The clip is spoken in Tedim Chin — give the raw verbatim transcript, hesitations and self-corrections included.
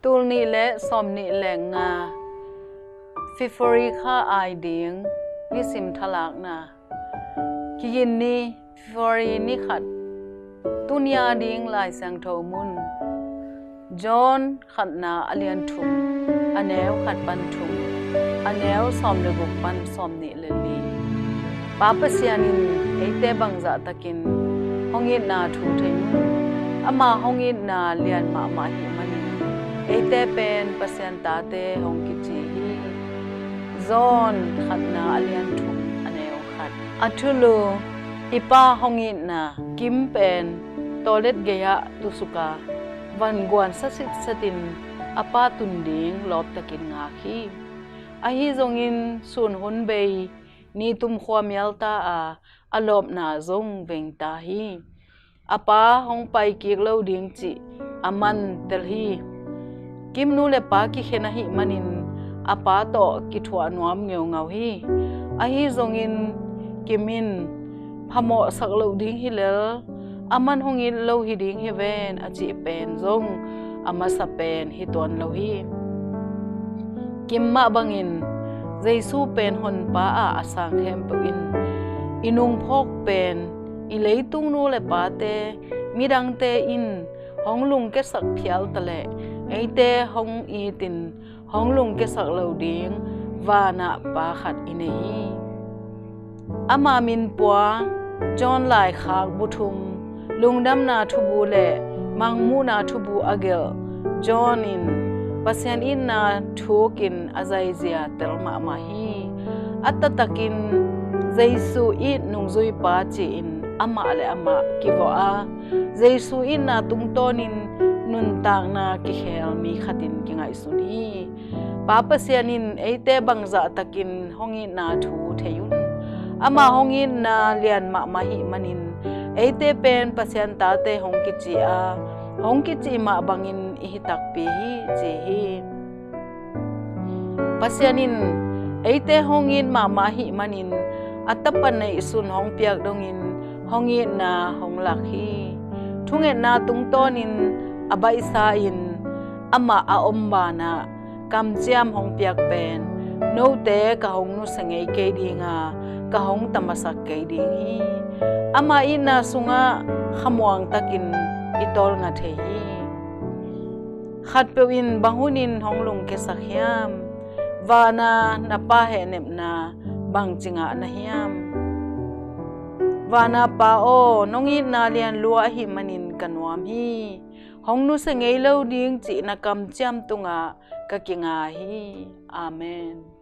Tul nih le sawm nih le nga, February kha ai ding nisim thalakna. Kigin ni, February ni khat. Tuni a ding Lai Siangtho mun, John khatna a lian thum, a neu khat pan thum, a neu sawm le guk pan sawm nih le li. Pa Pasian in eite bangzah takin hong itna thu thei un. Ama hong itna lian mahmah ahih manin eite pen Pasian tate hong kici hi. John khatna a lian thum, a neu khat. A thulu, i Pa hong itna. Kim pen toilet gei-ah tusuk a, van guan sa sitsetin a pa tun ding lawptakin ngak hi. Ahi zongin sun hun bei, ni tum khua mial ta a, a lawpna zong veng ta hi. A pa hong pai kik lo ding cih a man tel hi. Kim nu le pa kikhen ahih manin a pa tawh kithuah nuam ngeungau hi. Ahi zongin Kim in phamawhsak loh ding hi lel, a man hong it lo hi ding hi ven a cih pen zong a masa pen hi tuan lo hi. Kim mah bangin Jesu pen honpa ah a sang khempeuh in i nungphawk pen i leitung nu le pate, midangte in hong lungkiasak phial taleh eite hong itin hong lungkiasak lo ding vanah Pa khat i nei hi. Ama min pua John laikhak bu thum, lungdamna thubu le mangmuhna thubu a gelh John in Pasian itna thukin a zaizia tel mahmah hi. A taktakin Jesu it nungzuipa ci-in amah le amah kivawh a, Jesu itna tungtawnin nuntakna kikhel mi khatin kingaihsun hi. Pa Pasian in eite bangzah takin hong itna thu thei un. Ama hong itna lian mahmah ahih manin eite pen Pasian tate hong kici a, hong kici mah bangin i hi takpi hi ci hi. Pasian in eite hong it mahmah ahih manin a Tapa neihsun hong piak dongin hong itna hong lak hi. Thungetna tungtawnin a baihsa-in amah a om banah kamciam hong piak pen note ka hong nusia ngei kei ding a, ka hong tamasak kei ding hi. Ama itna sungah khamuang takin i tawlnga thei hi. Khatpeuh in bang hunin hong lungkiasak hiam? Vana na Pa hehnepna bangci ngah na hiam? Vana Pa aw, nong itna lianlua ahih manin ka nuam hi. Hong nusia ngei lo ding cih na kamciam tungah ka kinga hi. Amen.